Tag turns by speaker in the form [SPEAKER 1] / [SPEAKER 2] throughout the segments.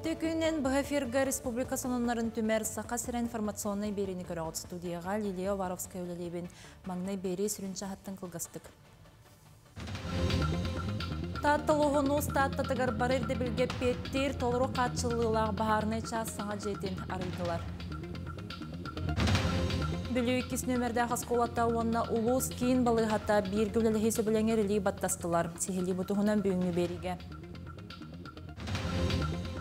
[SPEAKER 1] Үтүө күнүнэн быһа эфирга республика сонуннарын түмэр Саха сирэ информационнай биэриини көрөҕүт. Студияҕа Лилия Уваровская үлэлиибин. Маҥнай биэрии сүрүн чаһыттан кылгастык. Таатта улууһун Тааттатыгар бары ирдэбилгэ эппиэттиир толору хааччыллыылаах баһаарынай чаас саҥа дьиэтин арыйдылар. Бүлүү иккис нүөмэрдээх оскуолата уонна улуус киин балыыһата бииргэ үлэлэһии сөбүлэҥэр илии баттастылар. Сиһилии бу туһунан бүгүҥҥү биэриигэ.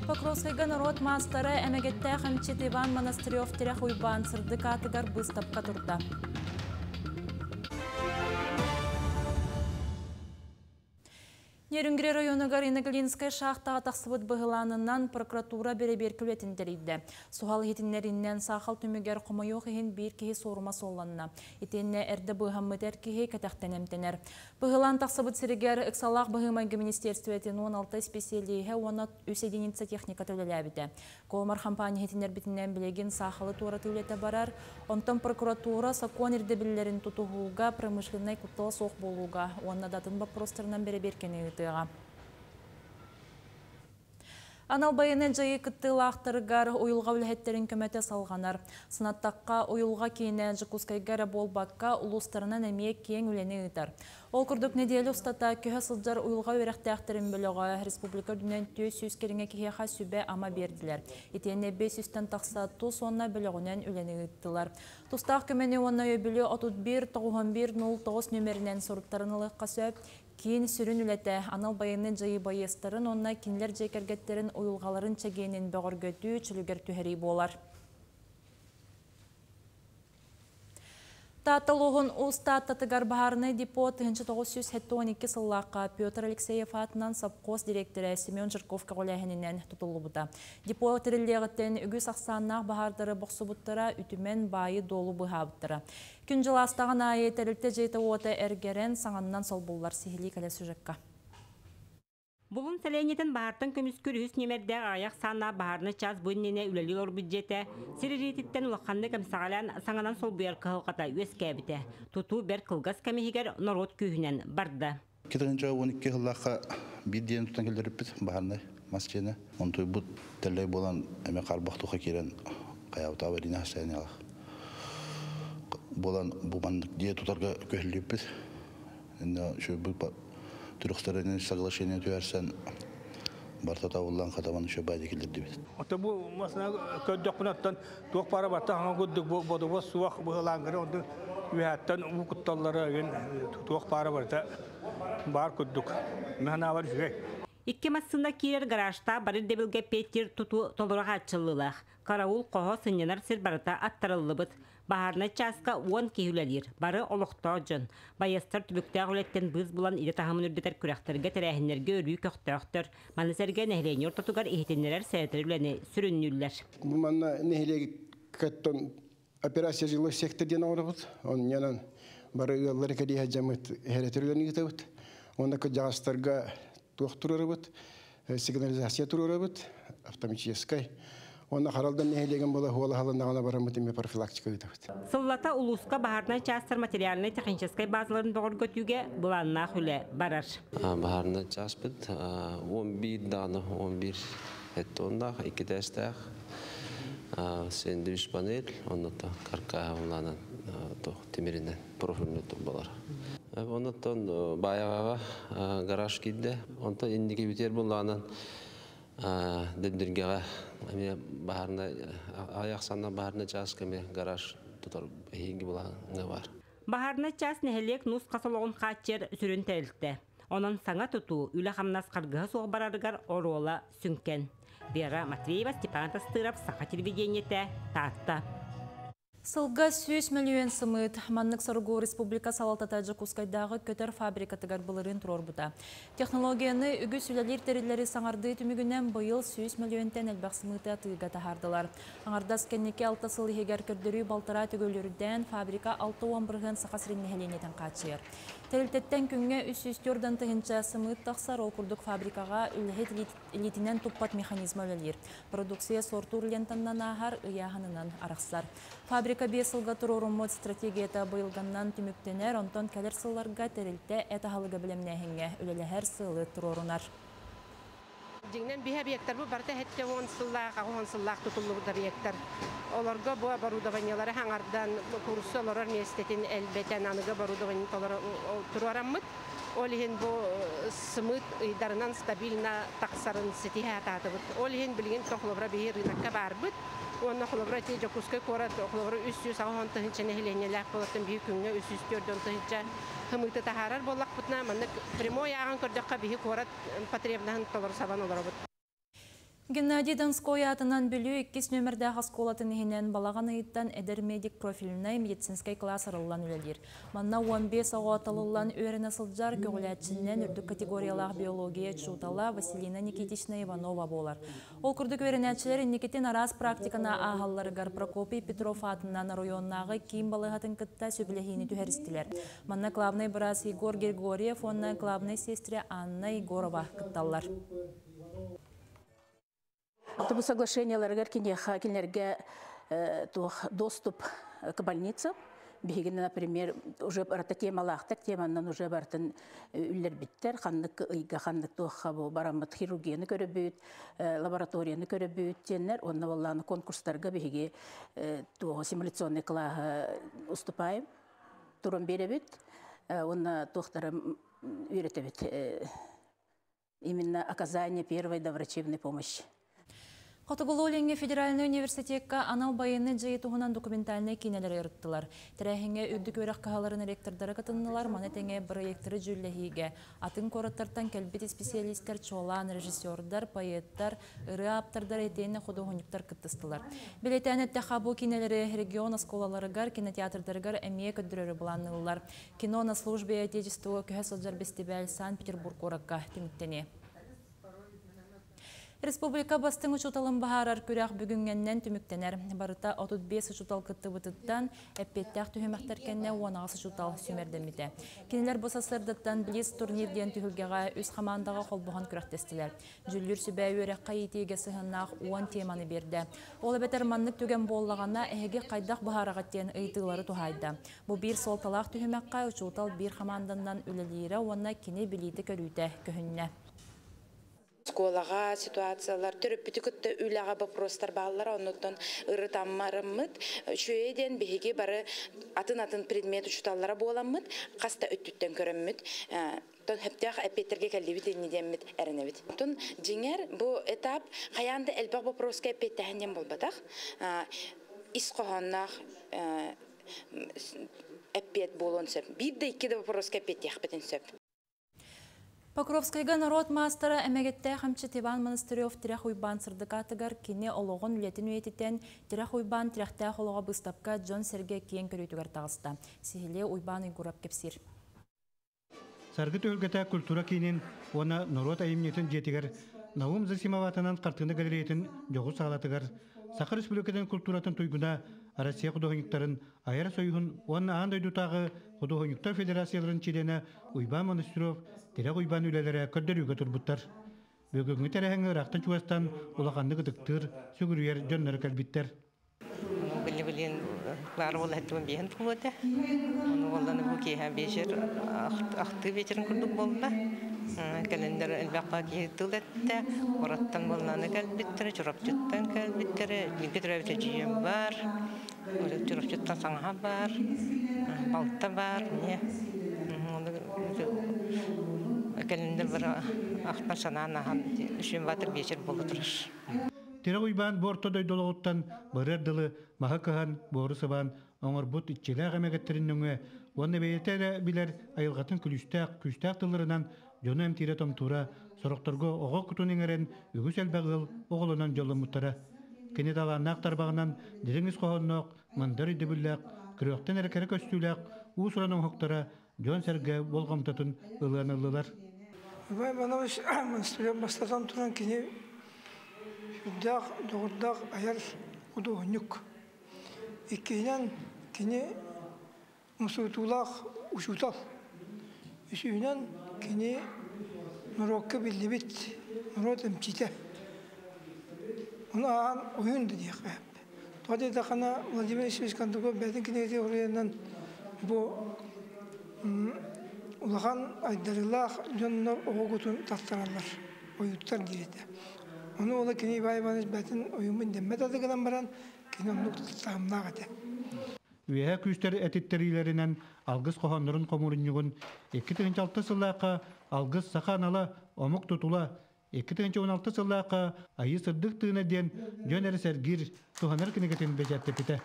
[SPEAKER 1] Покровскайга норуот маастара эмэгэттээх эмчит Иван Монастырев Тирэх Уйбаан сырдык аатыгар быыстапка турда. Нерюнгри районугар Иноглинскай шахтаҕа тахсыбыт быһылаанынан прокуратура бэрэбиэркэ үлэтин тэрийдэ. Суһал иһитиннэринэн саахал түмүгэр хомойуох иһин биир киһи суорума суолланна. Итиэннэ эрдэ быыһаммыт эр киһи кэтэхтэн эмтэнэр. Быһылаан тахсыбыт сиригэр ыксалаах быһыы-майгы министиэристибэтин 16 исписэлииһэ уонна үс единица техниката үлэлээбитэ. Колмар хампаанньа иһитиннэрбитинэн билигин саахалы туоратыы үлэтэ барар. Онтон прокуратура сокуон ирдэбиллэрин тутуһууга, промышленнай куттала суох буолууга уонна да атын боппуруостарынан бэрэбиэркэни ыытыаҕа. Анал байыаннай дьайыы кыттыылаахтарыгар уйулҕа үлэһиттэрин көмөтө салҕанар. Санаттахха, уйулҕа киинэ Дьокуускайга эрэ буолбакка, улуустарынан эмиэ киэҥ үлэни ыытар. Ол курдук нэдиэлэ устата көһө сылдьар уйулҕа үөрэхтээхтэрин бөлөҕө республика үрдүнэн 400 кэриҥэ киһиэхэ сүбэ-ама биэрдилэр. Итиэннэ 500-тэн тахса тус уонна бөлөҕүнэн үлэни ыыттылар. Тустаах көмөнү уонна өйөбүлү 31 91 09 нүөмэринэн суруттаран ылыахха сөп. Киин сүрүн үлэтэ анал байыаннай дьайыы байыастарын уонна кинилэр дьиэ кэргэттэрин уйулҕаларын чэгиэнин бөҕөргөтүү, чөлүгэр түһэрии буолар. Таатта улууһун Уус Тааттатыгар баһаарынай депо 1972 сыллаахха Петр Алексеев аатынан сопхуос дириэктэрэ Семен Жирков көҕүлээһининэн тутуллубута. Депо тэриллиэҕиттэн үгүс ахсааннаах баһаардары бохсубуттара, үтүмэн баайы-дуолу быыһаабыттара. Күн-дьыл аастаҕын аайы тэрилтэ дьиэтэ-уота эргэрэн, саҥаннан солбуллар сиһилии кэлэр сюжекка.
[SPEAKER 2] Булун сэлиэнньэтин баһаартан көмүскүүр үһүс нүөмэрдээх аҕыйах сааннаах баһаарынай чаас бу иннинэ үлэлии олорбут дьиэтэ сир илиититтэн улаханнык эмсэҕэлээн саҥанан солбуйар кыһалҕата үөскээбитэ. Тутуу бэрт кылгас кэм иһигэр норуот күүһүнэн барда.
[SPEAKER 3] 2012 сыллаахха биир диэн тутан киллэриппит баһаарынай мас дьиэни. Онтуйбут тэллэй буолан эмэ харбах туха киирэн хайаабытаабы илиинэ хасайаниалах буолан бу маннык дьиэ тутарга көһүллүппүт. Инна үчүгэй трехстороннее соглашение түһэрсэн барыта табыллан хатаман үчүгэй баайда киллэрдибит.
[SPEAKER 4] Ото бу масына көрдөхпүнэ оттон туох баара барта хаҥа курдук бу бодобуос суох быһылаангары онтон үөһэттэн уу кутталлара үөн туох баара барыта баар курдук. Мин үчүгэй.
[SPEAKER 2] Икки массыына киирэр гаражтаах бары ирдэбилгэ эппиэттиир тутуу толору хааччыллыылаах. Караул хоһо сынньанар сир барыта аттарыллыбыт. Баһаарынай чааска уон киһи үлэлиир. Бары олохтоох дьон. Байыастар түбүктээх үлэттэн быыс булан идэ таһымын үрдэтэр күрэхтэргэ, тэрээһиннэргэ өрүү көхтөөхтөр. Маны сэргэ нэһилиэнньэ ортотугар иһитиннэрэр сэрэтэр үлэни сүрүннүүллэр.
[SPEAKER 5] Бу манна нэһилиэккэттэн операция жилой сектор диэн оҥоробут. Онньанан бары ыаллары кэлииһэ дьаммыт эһэрэтэр үлэни ыытабыт. Уонна кырдьаҕастарга туох туруорабыт, сигнализация туруорабыт, автоматическай. Уонна Харалдан нэһилиэгин буола хуолаһалыннаҕына бараммыт эмиэ профилактика ыытабыт.
[SPEAKER 2] Сыллата улууска баһаарынай чаастар материальнай-техническэй базаларын бөҕөргөтүүгэ былааннаах үлэ барар.
[SPEAKER 6] Баһаарынай чааспыт 11 даҕаны 11 эттоннаах, икки этээстээх сэндвич панель, оннута каркаһа булаанан тимиринэн профильный турбалар. Оннуттан Баайаҕаҕа гараж киирдэ. Онтон инники бүтэр булаанан Дэндиргэҕэ эмиэ баһаарынай аҕыйах санна баһаарынай чааска эмиэ гараж тутар эһиги былааҥҥа баар.
[SPEAKER 2] Баһаарынай чаас нэһилиэк нус-хас олоҕун хааччыйар сүрүн тэрилтэ. Онон саҥа тутуу, үлэ-хамнас харгыһа суох барарыгар оруола сүҥкэн. Вера Матвеева, Степан Тастыров, Саха телевидениетэ, Таатта.
[SPEAKER 1] Сылга 100 мөлүйүөн сымыыт. Маннык соругу республика салалтата Дьокуускайдааҕы көтөр фабрикатыгар былырыын туруорбута. Технологияны үгүс үлэлиир тэриллэри саҥардыы түмүгүнэн быйыл 100 мөлүйүөнтэн элбэх сымыыты атыыга таһаардылар. Аҥардас кэнники 6 сыл иһигэр көрдөрүү балтараа төгүл үрдээн, фабрика 60% Саха сирин нэһилиэнньэтин хааччыйар. Тэрилтэттэн күҥҥэ 304 тыһыынча сымыыт тахсар, ол курдук фабрикаҕа үлэһит илиитинэн туппат механизма үлэлиир. Продукция сортуур лентанан ааһар, ыйааһынынан арахсар. Фабрика 5 сылга туруоруммут стратегията быйылганнан түмүктэнэр, онтон кэлэр сылларга тэрилтэ эт аһылыгы бэлэмнээһиҥҥэ үлэлэһэр сыалы туруорунар.
[SPEAKER 7] Дьиҥинэн биһи объектарбыт барыта 70 сыллаах, 80 сыллаах тутуллубут объектар. Олорго бу оборудованиелары хаҥардан, куурусса олорор миэстэтин элбэтэн, аныгы оборудование толору туруораммыт. Ол иһин бу сымыыт ыйдарынан стабильно тахсарын ситиһэ сатаатыбыт. Ол иһин билигин холобура биһи рынокка баарбыт. Уонна холобура ити Дьокуускай куорат холобура 380 тыһыынча нэһилиэнньэлээх буолартан биһи күҥҥэ 340 тыһыынча сымыыты таһаарар буоллахпытына, маннык прямой ааҕан көрдөххө, биһи куорат потребнаһын толору сабан олоробут.
[SPEAKER 1] Геннадий Донской атынан Бүлүү 2 нөмірдәғы осколатын иһинэн балаҕан ыйыттан эдэр медик профильнай медицинскэй класс арыллан үлэлиир. Манна 15 оҕо талыллан үөрэнэ сылдьар, көҕүлээччинэн үрдүк категориялаах биология учуутала Василина Никитична Иванова буолар. Ол курдук үөрэнээччилэр инникитин араас практиканы ааһалларыгар Прокопий Петров атынан оройуоннааҕы киин балыыһатын кытта сөбүлэһиини түһэристилэр. Манна главный быраас Егор Григорьев уонна главный сестра Анна Егорова кытталлар.
[SPEAKER 8] Бу соглашенияларыгар киниэхэ кинилэргэ доступ к больницам. Биһигини, например, уже барыта темалаахтар, теманнан уже бартын үллэрбиттэр, ханнык ыйга ханнык туохха бу бараммыт хирургияны көрөбүт, лабораторияны көрөбүт диэннэр, онно буоллааны конкурстарга биһиги туох симуляционный классы уступаем, туран беребит, онно туохтары үйрөтөбүт. Именно оказание первой доврачебной помощи.
[SPEAKER 1] Хотугулуу-Илиҥҥи федеральнай университекка анал байыаннай дьайыы туһунан документальнай киинэлэри ырыттылар. Тэрээһиҥҥэ үрдүк үөрэх кыһаларын ректордара кытыннылар, маны тэҥэ бырайыактары дьүүллэһиигэ. Атын куораттартан кэлбит исписэлиистэр, чуолаан режиссердар, поэттар, ырыа ааптардара итиэннэ худуоһунньуктар кыттыстылар. Бэлиэтээн эттэххэ, бу киинэлэри регион оскуолаларыгар, кинотеатрдарыгар эмиэ көрдөрөрү былаанныыллар. Кино на службе Отечеству көһө сылдьар бэстибээл Санкт-Петербург куоракка түмүктэниэ. Республика бастыҥ учууталын быһаарар күрэх бүгүҥҥэннэн түмүктэнэр. Барыта 35 учуутал кыттыбытыттан эппиэттээх түһүмэхтэр кэннэ 18 учуутал сүүмэрдэммитэ. Кинилэр бу сарсыардаттан Блиц турнир диэн түһүлгэҕэ үс хамаандаҕа холбоһон күрэхтэстилэр. Дьүүллүүр сүбэ үөрэххэ иитиигэ сыһыаннаах 10 теманы биэрдэ. Ол эбэтэр маннык түгэн буоллаҕына эһиги хайдах быһаараҕыт диэн ыйытыылары туһаайда. Бу биир суолталаах түһүмэххэ учуутал биир хамаанданан үлэлиирэ уонна кини билиитэ-көрүүтэ көһүннэ.
[SPEAKER 9] Школаҕа ситуациялар, төрөппүтү кытта үлэҕэ вопростар бааллар, оннуттан ырытаммарыммыт. Үчүгэй диэн биһиги бары атын-атын предмет учууталлара буоламмыт, хас да өттүттэн көрөммүт. Тон сөптөөх эппиэттерге кэллибит инни диэммит эрэнэбит. Тун дьиҥэр бу этап хайаан да элбэх вопроска эппиэттэһэн диэн буолбатах. Ис хоһоонноох эппиэт буолуон сөп. Биир да икки да вопроска эппиэттиэхпитин сөп.
[SPEAKER 1] Покровскайга норуот маастара эмэгэттээх эмчит Иван Монастырев Тирэх Уйбаан сырдык аатыгар кини олоҕун, үлэтин үйэтитэн Тирэх Уйбаан тирэхтээх олоҕо быыстапка дьон-сэргэ киэҥ көрүүтүгэр таҕыста. Сиһилии Уйбаан Уйгурап кэпсиир.
[SPEAKER 10] Саргы түһүлгэтэ культура киинин уонна норуот айымньытын дьиэтигэр Наум Засимов аатынан хартыына галереятын дьоҕус саалатыгар Саха Республикатын культуратын туйгуна, Россия худуоһунньуктарын айар сойууһун уонна аан дойдутааҕы худуоһунньуктар федерацияларын чилиэнэ Уйбаан Монастырев Тирэх Уйбаан үлэлэрэ көрдөрүүгэ турбуттар. Бүгүҥҥү тэрээһиҥҥэ ыраахтан чугастан улаханнык ытыктыыр, сүгүрүйэр дьоннору кэлбиттэр.
[SPEAKER 11] Билин баар буола 75 туолуо. Ону буолланы бу киэһэ вечер ахтыы вечерин курдук буолла. Кэлэннэр элбэх киһи тыл эттэ, куораттан буолланы кэлбиттэрэ, Чурапчыттан кэлбиттэрэ, бииргэ төрөөбүт эдьиийим баар, Чурапчыттан саҥаһа баар, балта баар, не. Кэлэннэр бара ахтан санаан ахан үшүн батыр вечер буола турар.
[SPEAKER 10] Тирэх Уйбаан бу орто дойду олоҕуттан барыар дылы маһы кыһан, буору сыбаан, оҥорбут иччилээх эмэгэттерин нөҥүө уонна бэйэтэ эрэ билэр айылҕатын күлүүстээх, күүстээх тылларынан дьону эмтиирэ томтуура, сорохторго оҕо кутун иҥэрэн үгүс элбэх ыал оҕолонон дьолломмуттара. Кини талааннаах тарбаҕынан дириҥ ис хоһоонноох, мандар өйдөбүллээх, көрүөхтэн эрэ кэрэ көстүүлээх уус-уран оҥоһуктара дьон-сэргэ болҕомтотун ылыан ыллылар.
[SPEAKER 12] Иван Иванович Монастырев бастатан туран кини сүрдээх дьоҕурдаах айар худуоһунньук. Иккиһинэн кини умсугутуулаах учуутал. Үсүһүнэн кини норуокка биллибит норуот эмчитэ. Ону ааһан ойуун да диэххэ. Тоҕо диэтэххинэ Владимир Ильич Кондаков бэйэтин кинигэтигэр суруйарынан бу улахан айдарыылаах дьоннор оҕо кутун тартараллар. ойууттар диир этэ. Ону ола кини Иван Иванович бэйэтин ойууммун дэммэт ады гынан баран, кини оннук таһымнаах этэ.
[SPEAKER 10] Үөһээ күүстэр этиттэриилэринэн алгыс хоһооннорун хомуурунньугун 2006 сыллаахха Алгыс саха анала омук тутула 2016 сыллаахха Айыы сырдык тыына диэн дьон эрэ сэргиир, туһанар кинигэтин бэчээттэппитэ.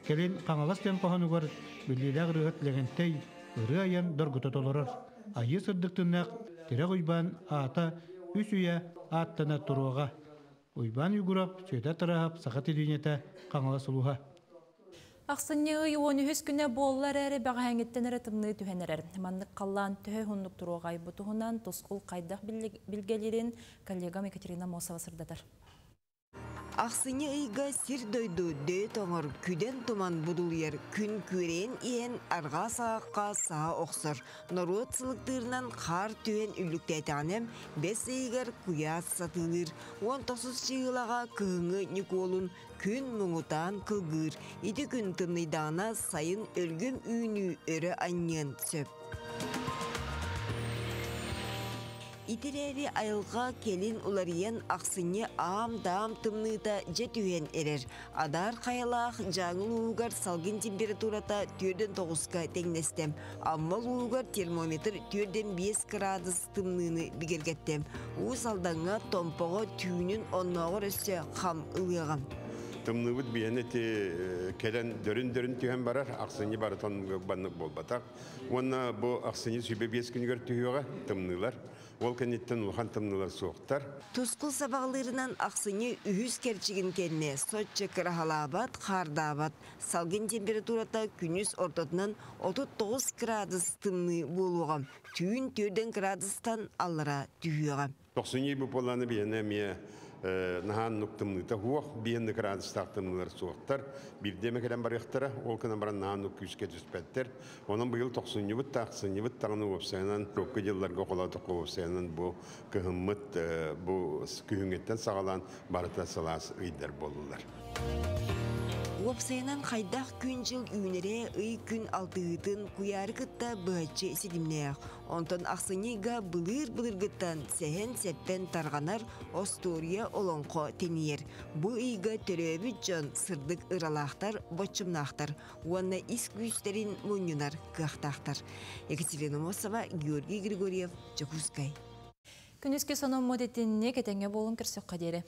[SPEAKER 10] Кэлин Хаҥалас диэн хоһоонугар биллиилээх ырыаһыт Лэгэнтэй ырыа айан доргута толорор. Айыы сырдык тыыннаах Тирэх Уйбаан аата үс үйэ ааттана туруоҕа. Уйбаан Уйгуров, Сүөдэр Тараһап, Саха телевидениетэ, Хаҥалас улууһа.
[SPEAKER 1] Ахсынньы ый 13 күнэ буолла эрээри бэҕэһээҥҥиттэн эрэ тымныы түһэн эрэр. Маннык халлаан төһө уһуннук туруоҕай бу туһунан тускул хайдах билгэлиирин коллегам Екатерина Мосова сырдатар.
[SPEAKER 13] Ахсынньы ыйга сир-дойду дөйө тоҥор, күдэн-туман будулуйар, күн күөрэйэн иһэн арҕаа саҕахха саһа охсор. Норуот сылыктыырынан хаар түһэн үллүктээтэҕинэ, бэс ыйыгар куйаас сатыылыыр. Уон тохсус чыһыылаҕа кыһыҥҥы Ньукуолун күн муҥутаан кылгыыр. Ити күн тымныйдаҕына сайын өлгөм үүнүү өрө анньыан сөп. Итирээри айылҕа кэлин уларыйан ахсынньы аам-даам тымныыта дьэ түһэн эрэр. Адаар хайалаах Дьааҥы улууһугар салгын температурата түөрдэн тоҕуска тэҥнэстэ. Амма улууһугар термометр түөрдэн биэс кыраадыс тымныыны бигэргэттэ. Уус Алдаҥҥа Томпоҕо түүнүн оннооҕор өссө хам ылыаҕа.
[SPEAKER 14] Тымныыбыт биһиэнэ ити кэлэн дөрүн-дөрүн түһэн барар, ахсынньы барытын баннык буолбатах. Уонна бу ахсынньы 25 күнүгэр түһүөҕэ тымныылар. Ол кэнниттэн улахан тымныылар суохтар.
[SPEAKER 13] Тускул сабаҕалыырынан ахсынньы үһүс кэрчигин кэннэ соччо кыраһалаабат, хаардаабат. Салгын температурата күнүс ортотунан 39 градус тымныы буолуоҕа. Түүн 4 градустан аллара түһүөҕэ.
[SPEAKER 14] Тохсунньу буоллааны биһиэнэ эмиэ наһаа оннук тымныыта суох, биһиэнэ градустаах тымныылар суохтар. Биирдэ эмэ кэлэн барыахтара, ол гынан баран наһаа оннук күүскэ түспэттэр. Онон быйыл тохсунньубут да, ахсынньыбыт даҕаны уопсайынан урукку дьылларга холоотоххо уопсайынан бу кыһыммыт бу күһүҥҥүттэн саҕалаан барыта сылаас ыйдар буоллулар.
[SPEAKER 13] Уопсайынан хайдах күн-дьыл үүнэрэ ый-күн алтыһыытын куйаары кытта быһаччы ситимнээх. Онтон ахсынньы ыйга былыыр-былыргыттан сэһэн-сэппэн тарҕанар остуоруйа олоҥхо тэнийэр. Бу ыйга төрөөбүт дьон сырдык ыралаахтар, боччумнаахтар уонна ис күүстэрин мунньунар кыахтаахтар. Екатерина Мосова, Георгий Григорьев, Дьокуускай.
[SPEAKER 1] Күнүскү сономмут итинник этэҥҥэ буолун көрсөххө диэри.